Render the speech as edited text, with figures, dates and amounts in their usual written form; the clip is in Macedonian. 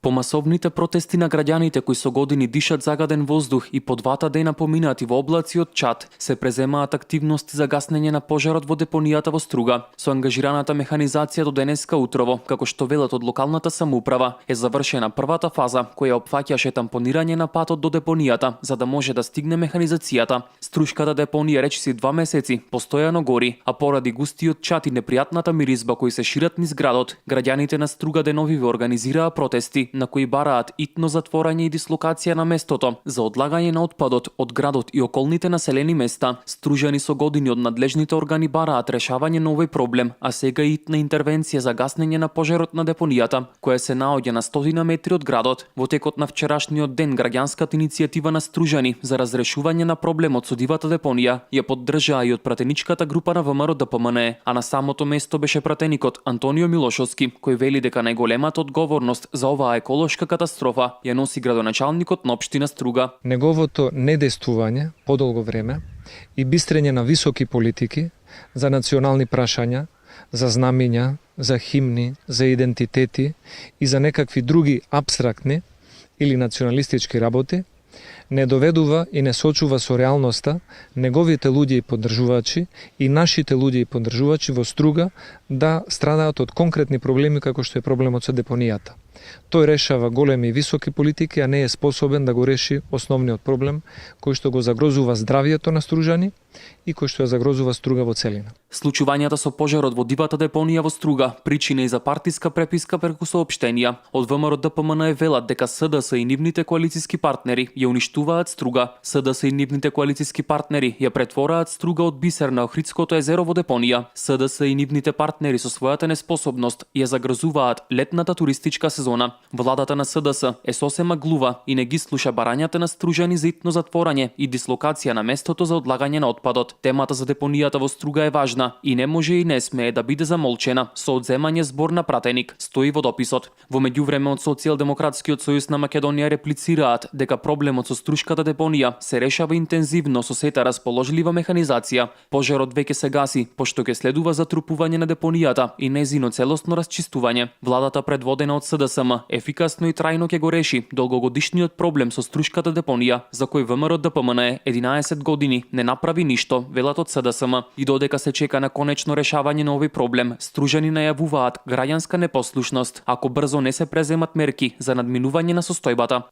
По масовните протести на граѓаните кои со години дишат загаден воздух и по 2 дена поминати во облаци од Чад, се преземаат активности за гаснење на пожарот во депонијата во Струга. Со ангажираната механизација до денеска утрово, како што велат од локалната самоуправа, е завршена првата фаза која опфаќаше тампонирање на патот до депонијата, за да може да стигне механизацијата. Струшката депонија речиси 2 месеци постојано гори, а поради густиот чад и непријатната миризба кои се шират низ градот, граѓаните на Струга деновиве организираа протести на кои бараат итно затворање и дислокација на местото за одлагање на отпадот од градот и околните населени места. Стружани со години од надлежните органи бараат решавање на овој проблем, а сега и итна интервенција за гаснење на пожарот на депонијата, која се наоѓа на 100 метри од градот. Во текот на вчерашниот ден граѓанската иницијатива на Стружани за разрешување на проблемот со дивата депонија ја поддржаа и од пратеничката група на ВМРО ДПМНЕ, а на самото место беше пратеникот Антонио Милошовски, кој вели дека најголемата одговорност за оваа еколошка катастрофа ја носи градоначалникот на општина Струга. Неговото недействување подолго време и бистрење на високи политики за национални прашања, за знамиња, за химни, за идентитети и за некакви други апстрактни или националистички работи, не доведува и не сочува со реалноста неговите луѓе и поддржувачи и нашите луѓе и поддржувачи во Струга да страдаат од конкретни проблеми како што е проблемот со депонијата. Тој решава големи и високи политики, а не е способен да го реши основниот проблем кој што го загрозува здравието на стружани и кој што ја загрозува Струга во целина. Случувањата со пожарот во дивата депонија во Струга причина и за партиска преписка преку соопштенија. Од ВМРО ДПМН велат дека СДС и нивните коалициски партнери ја уништуваат Струга. СДС и нивните коалициски партнери ја претвораат Струга од бисер на Охридското езеро во депонија. СДС и нивните партнери со својата неспособност ја загрозуваат летната туристичка сезона. Владата на СДС е сосема глува и не ги слуша барањата на стружани за итно затворање и дислокација на местото за одлагање на отпадот. Темата за депонијата во Струга е важна и не може и не смее да биде замолчена со одземање збор на пратеник, стои во дописот. Во меѓувреме од Социјалдемократскиот сојуз на Македонија реплицираат дека проблемот со струшката депонија се решава интензивно со сета расположлива механизација. Пожарот веќе се гаси, пошто ќе следува затрупување на депонијата и незино целосно расчистување. Владата предводена од СДСМ ефикасно и трајно ќе го реши долгогодишниот проблем со струшката депонија, за кој ВМРО ДПМНЕ 11 години не направи ништо, велат од СДСМ. И додека се чека на конечно решавање на овој проблем, стружани најавуваат граѓанска непослушност ако брзо не се преземат мерки за надминување на состојбата.